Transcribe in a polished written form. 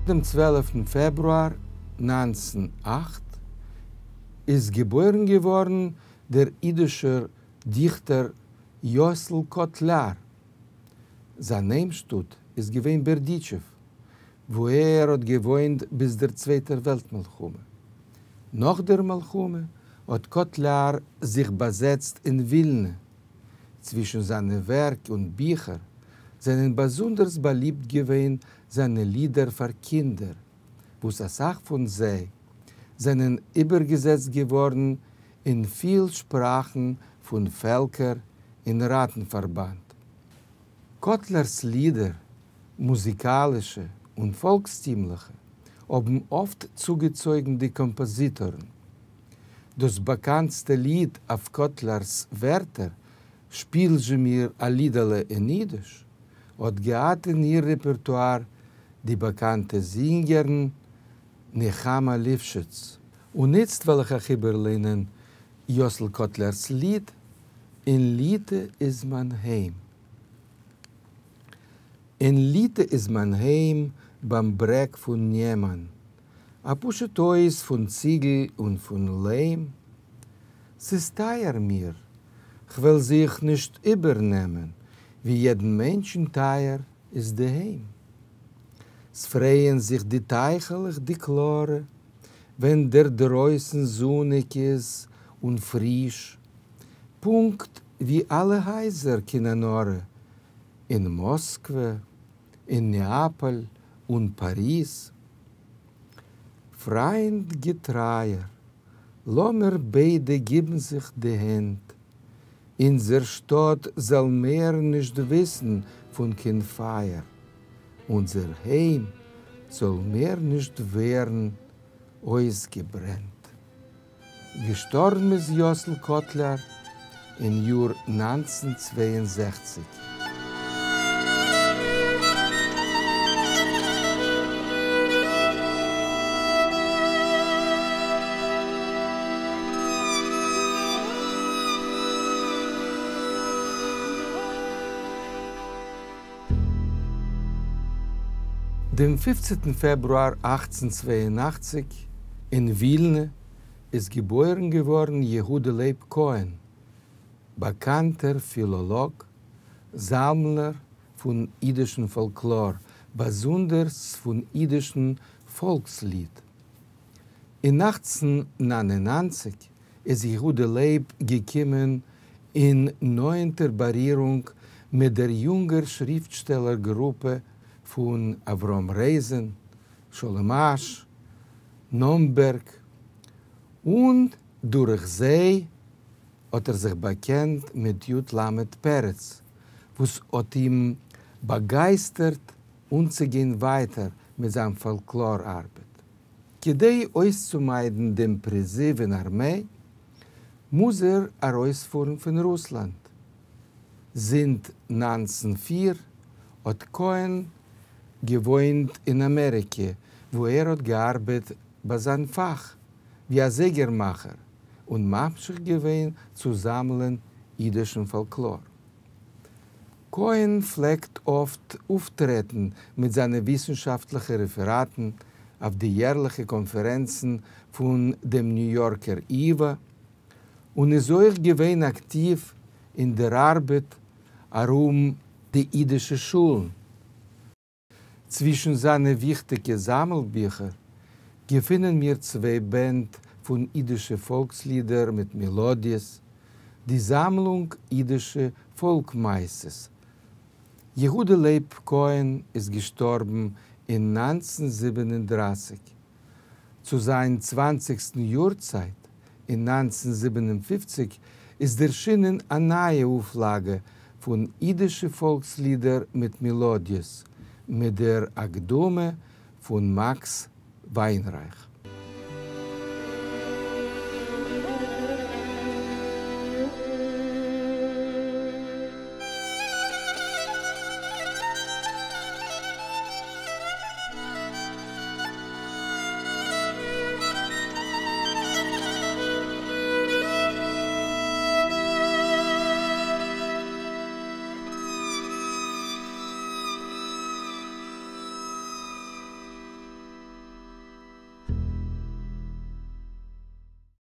דעם צוועלפטן פעברואר 1908 איז געבוירן געווארן דער אידישער דיכטער יאסל קאטלאר. זיין היימשטאט איז געווען בערדיטשעוו, וואו ער האט געוואוינט ביז דער צווייטער וועלט מלחמה. נאך דער מלחמה האט קאטלאר זיך באזעצט אין ווילנע. צווישן זיינע ווערק און ביכער זענען באזונדערס באליבט געווען זיינע לידער פאר קינדער, וואס אסאך פון זיי זענען איבערגעזעצט געווארן אין פיל שפראכן פון פעלקער אין ראטן-פארבאנד. קאטלער'ס לידער, מוזיקאלישע און פאלקסטימליכע, האבן אפט צוגעצויגן די קאמפאזיטארן. דאס באקאנטסטע ליד אויף קאטלער'ס ווערטער, שפיל זשע מיר א לידעלע אין אידיש, האט געהאט אין איר רעפערטואר די באקאנטע זינגערין נחמה ליפשיץ. און איצט וועל איך אייך איבערליינען יאסל קאטלער'ס ליד אין ליטע איז מיין היים. אין ליטע איז מיין היים ביים ברעג פון ניעמאן, א פשוט הויז פון ציגל און פון ליים. ס'איז טייער מיר, כ'וועל זיך נישט איבערנעמען, ווי יעדן מענטשן טייער איז די היים. ס'פרייען זיך די טייכעלעך די קלארע, ווען דער דרויסן זוניג איז און פריש, פונקט ווי אלע הייזער קיין עין הרע, אין מאסקווע, אין נעאפאל און פאריז. פריינד געטרייער, לאמיר ביידע גיבן זיך די הענט, אונזער שטאט זאל מער נישט וויסן פון קיין פייער, אונזער היים זאל מער נישט ווערן אויסגעברענט. געשטארבן איז יאסל קאטלער אין יאר 1962. דעם פופצנטן פעברואר 1882 אין ווילנע איז געבוירן געווארן יהודה לייב כהן, באקאנטער פילאלאג, זאמלער פון אידישן פאלקלאר, באזונדערס פון אידישן פאלקסליד. אין 1899 איז יהודה לייב געקומען אין נאענטער בארירונג מיט דער יונגער שריפטשטעלער גרופע פון אברהם רייזען, שלום אש, נאמבערג, און דורך זיי האט ער זיך באקענט מיט י ל פרץ, וואס האט אים באגייסטערט אנצוגיין ווייטער מיט זיין פאלקלאר ארבעט. כדי אויסצומיידן דעם פריזיוו אין ארמיי, מוז ער ארויספארן פון רוסלאנד. זינט 1904 האט כהן געוואוינט אין אמעריקע, וואו ער האט געארבעט ביי זיין פאך ווי א זייגערמאכער און ממשיך געווען צו זאמלען אידישן פאלקלאר. כהן פלעגט אפט אויפטרעטן מיט זיינע וויסנשאפטליכע רעפעראטן אויף די יערליכע קאנפערענצן פון דעם ניו יארקער ייווא, און איז אויך געווען אקטיוו אין דער ארבעט ארום די אידישע שולן. צווישן זיינע וויכטיגע זאמלביכער געפינען מיר צוויי בענד פון אידישע פאלקסלידער מיט מעלאדיעס, די זאמלונג אידישע פאלק-מעשות. יהודה לייב כהן איז געשטארבן אין 1937. צו זיין צוואנציגסטן יארצייט אין 1957 איז דערשינען א נייע אויפלאגע פון אידישע פאלקסלידער מיט מעלאדיעס, מיט דער הקדמה פון מאקס וויינרייך.